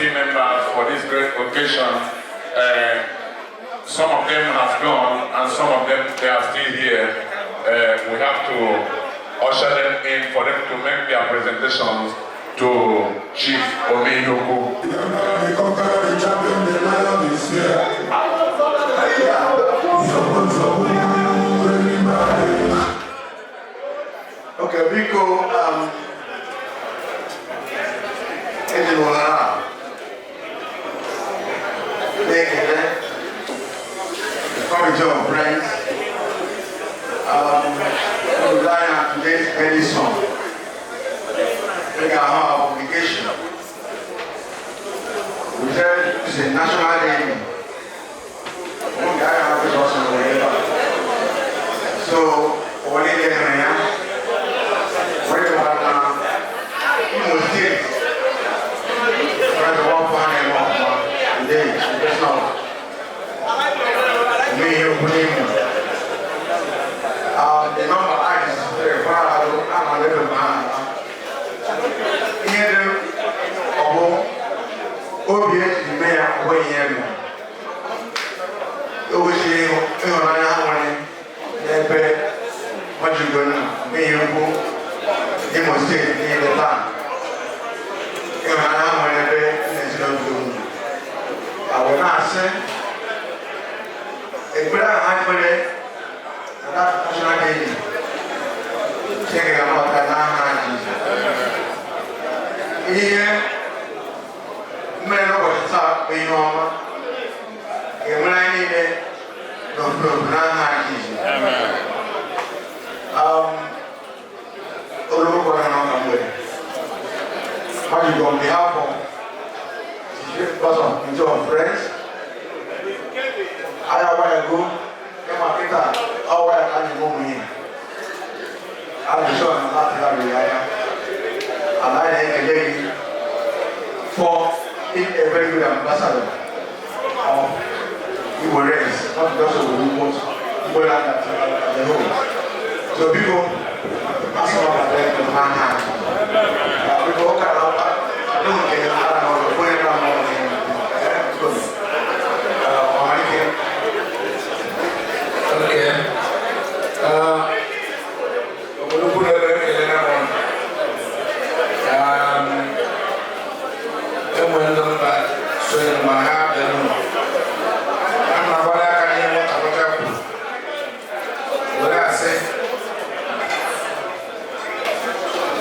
committee members for this great occasion. Some of them have gone and some of them, they are still here. We have to usher them in for them to make their presentations to Chief Omeiheukwu. The conqueror, the champion, the lion is here. Okay, biko, eji m ohere a na-ekele the Committee of Friends, rely on today's Edison. We got our publication. We said it's a national day. One guy has also whatever. So, what is it here? What is it now? Imo State. Right, the one for him today. It's not. Me, you put him. The number is very far. I'm a little behind. Ihe dị ọ bụ obi eji mee ya ọ bụghị ihe mere o gosiri ịhụnanya ha nwere n'ebe Nwajiugo nọ n'ihi ukwu Imo Steeti niile taa, ịhụnanya ha nwere ebe ezinụlọ unu awụ na-asị ekpere ahụ ha kpere na that national day, Chineke ga-anabata n'aha Jizọs. Ihe mere n'ụbọchị taa bụ ihe ọma ga-emere anyị niile n'ofu n'ofu n'aha Jizọs. Olórúkọ náà náà kà mgbede. Majigo, on behalf of the members of Committee of Friends, anyị agbaghịgo ịma kịta ọwa ya ka anyị ụmụ ihe. Ajụjụ na láti lábìrì anya. Ala na-ekele gị for being a very good ambassador of Igbo race, not just Obodo, but Igbo land as a whole. So biko, asị m ọbata eke m ha ha. Biko, ọ kara ụka, adịghị nke ara n'ọrụ, onye na n'ọrụ biko, ọhanike. Okay. Obodo kwuru ebe ekele na mụ. Enwe ndị mba sonye ma ha bịara ụlọ. A na-agbara aka n'ihe nwata nwata kwuru. Were asị,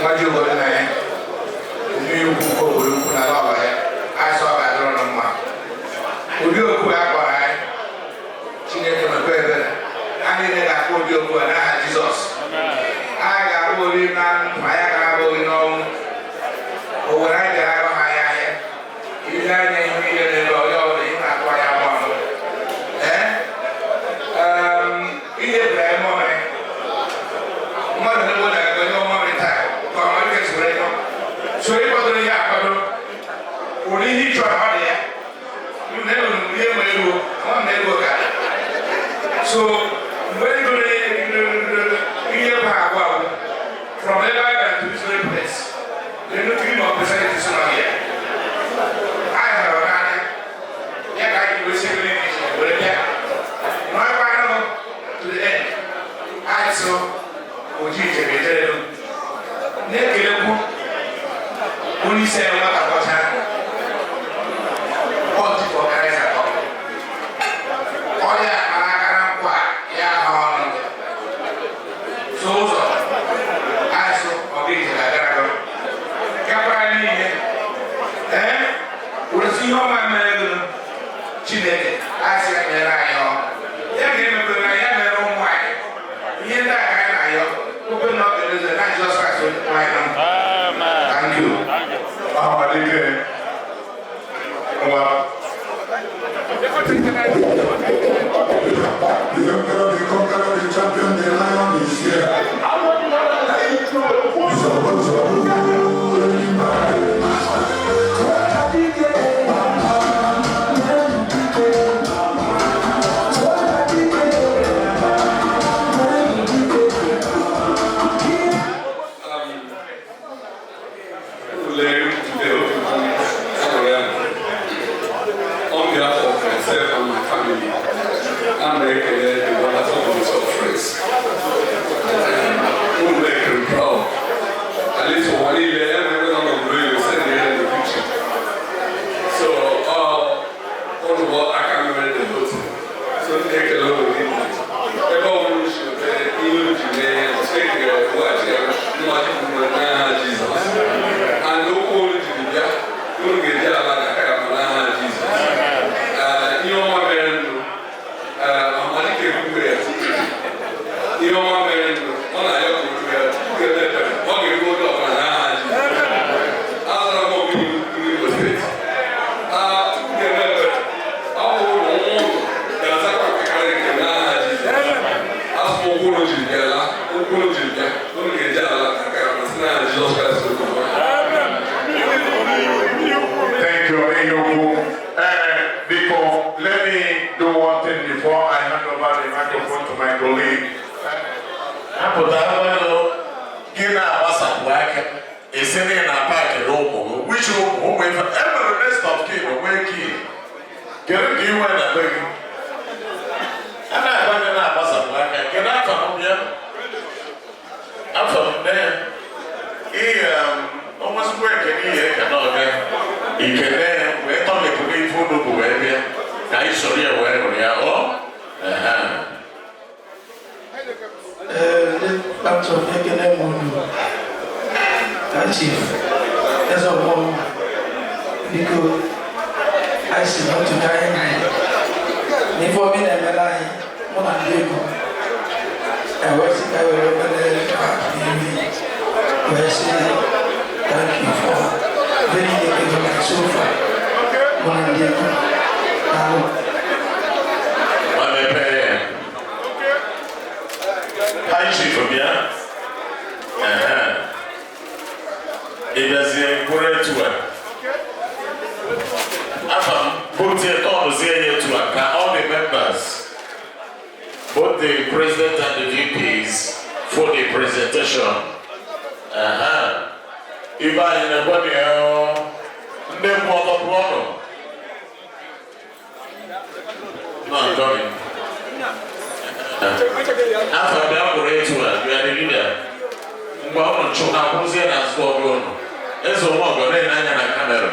Nwajiugo nna ya, mmiri ukwu nke obodo ukwu na ala ọba ya, anyị sọ ọ ga-adịrị ụnụ mma. Ụdị okwu a kpọrọ anyị, Chineke mekwa ebere. Anyị niile ga-akpọ ụdị okwu a n'aha Jizọs. Anyị ga-arụ oriri na ndụ, anyị agaghị arụ oriri n'ọnwụ. O were anyị bịara arụ ha anya ahịa. Ile anya ihu niile n'ebe onye ọbụla ị na-atụ anya agba ọnụ. Ee? Ihe bụrụ anyị mmamịrị. Mmadụ na-egbo na-ego onye mmamịrị taa ka ọ malite soro ịnọ. So ịkwadoro ihe akwado, ụdị ihe ị chọrọ ọ dị ya. Na-enwere ihe nwere ego, ama m na ego ga. So mgbe ị gụrụ ihe bụ agwụ agwụ, from ebe I gara to this very place, the cream of percentage is not here. Anyị hụrụ n'anya, ya ka anyị wee sị were bịa. Nọrọkwa anụ to the end. Anyị so oji ijere ejere elu. Na-ekelekwu onye isi anyị nwata kọcha ọ chief organizer ka ọ bụ. Ọya mara aka na nkwa ya ha ọnụ. So ụzọ anyị so ọ dị ije ga-agara gị. Gakwara niile. Ee, were ihe ọma mere gị Chineke anyị sị ya mere anyị ọ. Ya ga-emekwa na ya mere ụmụ anyị. Ihe ndị a ka anyị na-ayọ. Okwe na ọ ga-edozi na Jizọs Kraịst onye nwe anyị nọ. Thank you. Ọhamadike nwa. The emperor, the conqueror, the champion, the lion is here. Ule today. Ana m ekele the wonderful voice of praise. Unu make me proud. At least ụwa niile enwere nọ n'obodo oyibo send the in the picture. So, unu bụ aka mere the whole thing. So, ndị ekele unu niile. Ebe ọ bụla unu si weta ihe unu ji mee ihe, Chineke ga-eweghachi ya mmaji kwuru n'aha Jizọs. And okwu unu jiri bịa, unu ga-eji ala ga aka ya ma n'aha Jizọs. Ihe ọma mere ndụ, Amalike ekwukwere ya. Ihe ọma mere ndụ, ọ na-ayọ ka otu ya, Chukwu ga-eme ebere, ọ ga-eru onye ọbụla n'aha Jizọs. Azara m obi n'Imo steeti. Chukwu ga-eme ebere, ọ bụ ụlọ nwa ụlọ ga-azakwa nke karịrị nke n'aha Jizọs. Asụ m ụkwụ unu jiri bịa laa, ụkwụ unu jiri bịa, unu ga-eji ala aka ya ma sị n'aha Jizọs Kraịst okwu. Thank you, Eyoku. Biko, let me do one thing before I hand over the microphone to my colleague. Apụta agbalụ gị na-agbasapụ aka esi na ị na paakị na ụmụ gị which ụmụ ụmụ ife e nwere next of kin nwee kin kedu ka inwe na be gị a na-agba gị na-agbasapụ aka kedu afọ m bịa afọ m nne ihe ọnwazikwa ekene ihe ekene ọga ikene wee tọlịpụ n'ife unu bụ wee bịa ka anyị soro ya wee hụrụ ya ọ ehe. Achọrọ m ekele m unu ka chief eze ọgbọ biko anyị si na otu anyị na anyị na ife ọma ị na-emere anyị mụ na ndị ego ewee sị ka were obere n'imi wee sị thank you for very ego so far mụ na ndị ego daalụ. Mepee ya. High chief bịa. Ehe. Ị bịazie kwụrụ etu a. Afa m butie tọnụzie ya etu a ka all the members, both the president and the VPs, for the presentation. Ehe. Ibe anyị na-egwe na ya ndị kwụ ọtọ pụọ nụ. No, I'm coming. Afọ bịa kwụrụ etu a, you are the leader. Mgbe ọ nụ chụ na akwụzie na azụ ọgụ ụnụ. Eze onwe ọgọ na-ene anya na kamera.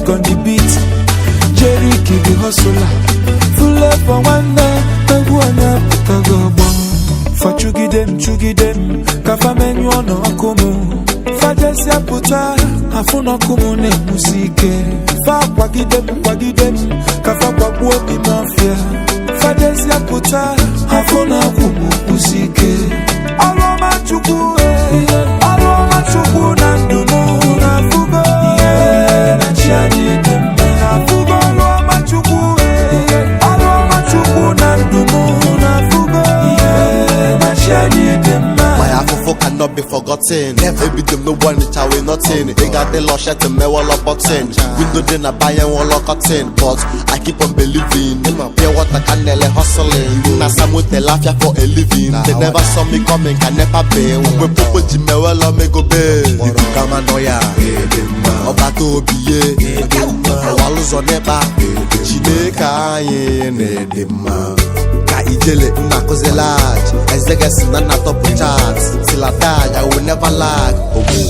Young on the beat, Jerick the hustler, Full for nwanne, egwu anyị apụtago ọgbọ. Fachugide m chugide m, ka fa menyụọ n'ọkụ m. Fajesịa pụta, afụ n'ọkụ m na-enwusi ike. Fa kwagide m kwagide m, ka fa kwagbuo obi m ọfịa. Fajesịa pụta, afụ n'ọkụ m kwụsị ike. Ọrụ ọma Chukwu, eh, ọrụ ọma Chukwu na ndụ m na-afụgo, eh, na chi anyị dị mma. Na-afụgo ọrụ ọma Chukwu, eh, ọrụ ọma Chukwu na ndụ m na-afụgo, eh, na chi anyị dị mma. My afụfụ cannot be forgotten. Ebido m n'ụgbọ nịcha wee nothing. Ị ga-adị lọ shet mewọlọ bọtin. Window dị na banye nwụlọ cotton. But I keep on believing. Pure water ka nele hustling. Na samote lafia for a living. They never saw me coming, ka nepa be. Mgbe popo ji mewọlọ megobe. Ibu kama nọ ya. Ọbata obi ye. Ọwalụzọ n'ịkpa. Chineke anyị na-ede mma. Ka ijele nna akụzi lag ezegesi na nna tọpụ chat tilataj I will never lag.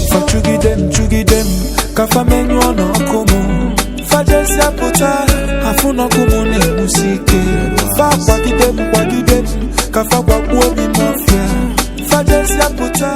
Fachugide m chugide m, ka fa menyụọ n'ọkụ m. Fajesịa pụta, afụ n'ọkụ m na-enwusi ike. Fa kwagide m kwagide m, ka fa kwagbuo obi m ọfịa. Fajesịa pụta.